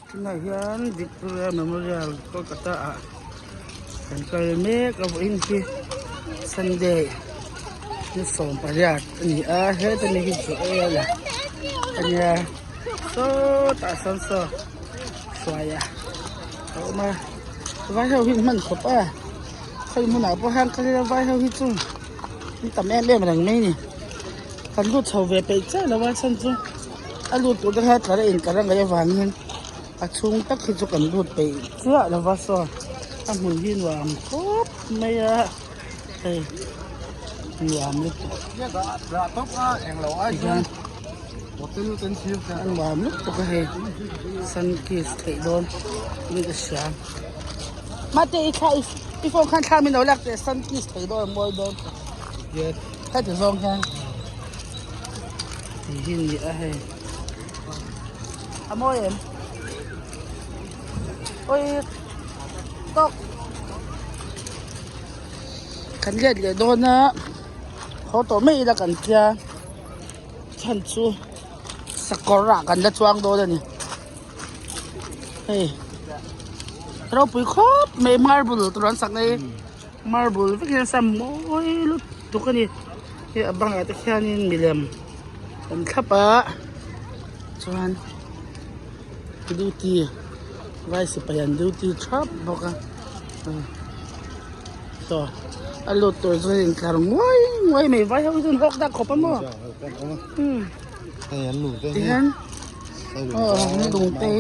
Tunah hian Victoria Memorial Kolkata ah kan kal mek a vawiin hi Sunday ni 18 a ni a heta mi hi Joel a ania sawtah sawn saw hruai a a awm a vai ho hi an hman khawp a khawi hmunah pawh hian kal ila vai ho hi chu an tam em em reng mai a ni kan lut chho ve peih chiah lo a chhan chu. A lut tur te kha tlar a intlar a ngaih avangin a chhung tak hi chu kan lut peih chiah lo va saw a hmun hi nuam khawp mai a hei nuam lutuk tihian a nuam lutuk a hei sun kiss theih dawn in ka hria mate i thla i phone khan thla min lo lak teh sun kiss theih dawn a mawi dawn heti zawng hian. Tih hi ni a hei a mawi em awi tawk kan let leh dawn a haw tawh mai ila kan tia chhan chu sakawr ah kan la chuang dawn a ni hei ropui khawp mai marble tur an sak mai marble vek hian a sa mawi lutuk a ni. Hei a bangah te khianin milem awm thlap a chuan duty vai sipai an duty thap bawk a saw a lut tur chuan intlar nguai nguai mai vai ho hi chu an hawk dak khawp a maw tihian aw lung te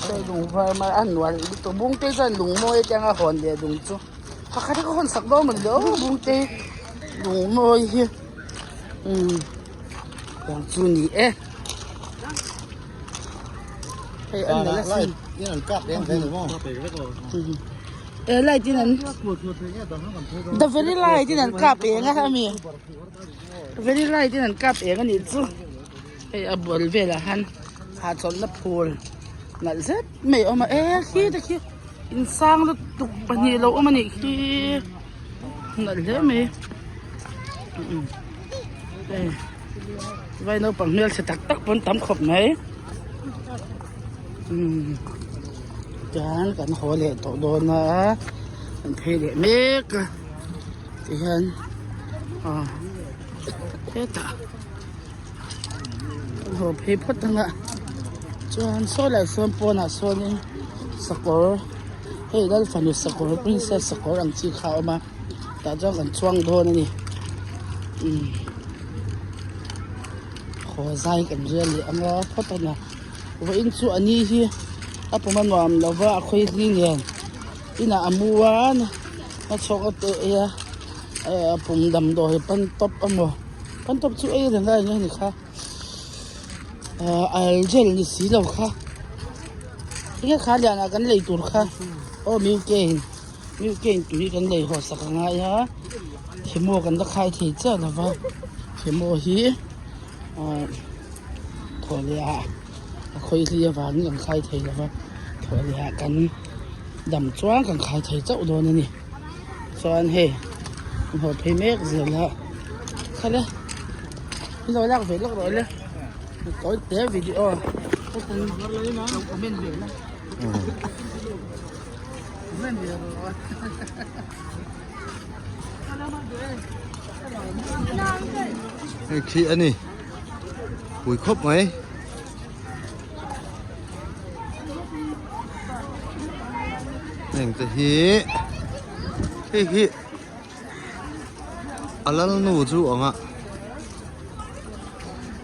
hi lung var mai a hnuai lutuk bung te chuan lung mawi atanga hawn leh lung chu. Pakhat hi ka hawn sak dawn mawni le aw bungte lung mawi hi umm tiang chu ni e hei an nalh asin e light in an the very light in an kap eng a ami very light in an kap eng anih chu hei a bul velah hian hahchawlhna phul nalh zet mai a awm a e khi te khi. Insang lutuk pahnih lo awm a nih khi nalh hle mai hei vai naupang hmelchhe tak tak pawn tam khawp mai umm tihian kan haw leh tawh dawn a kan phei leh mek a tihian aw hetah kan haw phei phawt ang a chuan saw lai sawn pawnah sawnin sakawr hei lal fanu sakawr princess sakawr ang chi kha a awm a tah chuan kan chuang dawn a ni umm haw zai kan rial leh ang a phawt a nia vawiin chu a ni hi a pum a nuam lo va a khawi hli nen inah a mu a a chhawk a teh a a pum damdawi pan tawp a maw. Kan tawp chu ei reng a eng nge ni kha ahh algel ni si lo kha enge kha lian ah kan lei tur kha aw milk-in milk-in tui kan lei haw sak a ngai a chemo kan la khai thei chiah lo va chemo hi ahh thaw leh ah a khawi hli avangin kan khai thei lo va thaw leh ah kan dam chuan kan khai thei chauh dawn a ni. Chuan hei an haw phei mek zel a khala in lo lak ve lawk rawh le tawi te video lo comment ve la comment ve rawh Hei khi a ni pui khawp mai. Heng te hi hei hi a lal nu chu ang a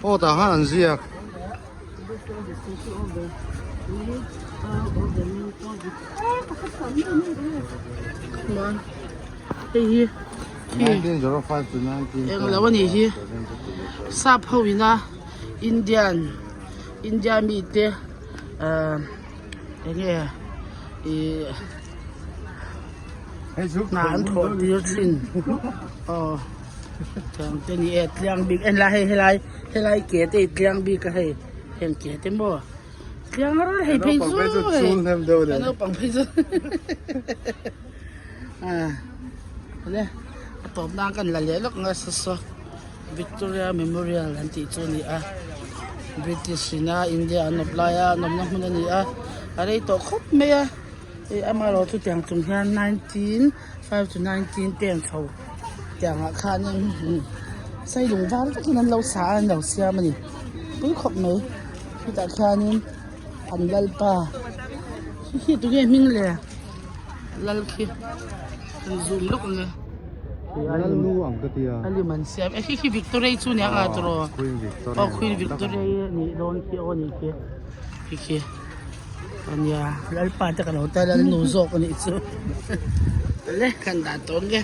aw tah khan an ziak. Hei hi englo a nih hi sap ho ina Indian India mite ahh enge ihh hna an thawh tir thin aw tiang te ni e tliang bik en lai hei helai helai ke te hi tliang bik a hei heng ke te maw tliang ral hei phei chu hei naupang phei chu ah le a tawp nan kan la leh lawk ang a saw saw. Victoria Memorial an tih chu a ni a. British ina India an awp lai a an awmna hmun a ni a a rei tawh khawp mai a hei amaherawh chu tiang chung hian 19 5 to 19 ten chho tiang ah khanin sailung var vekin an lo sa a an lo siam a ni pui khawp mai chutah khianin an lalpa khi khi tunge hming le lal khi an zoom lawk ang e. Lalnu ang ka tia. A lim an siam e khi khi Victoria chu nia nga tawh Queen Victoria. Aw Queen Victoria nih dawn khi aw nih khi khi khi ania lalpa te ka lo ta lalnu zawk anih chu le kan dah tawn nge.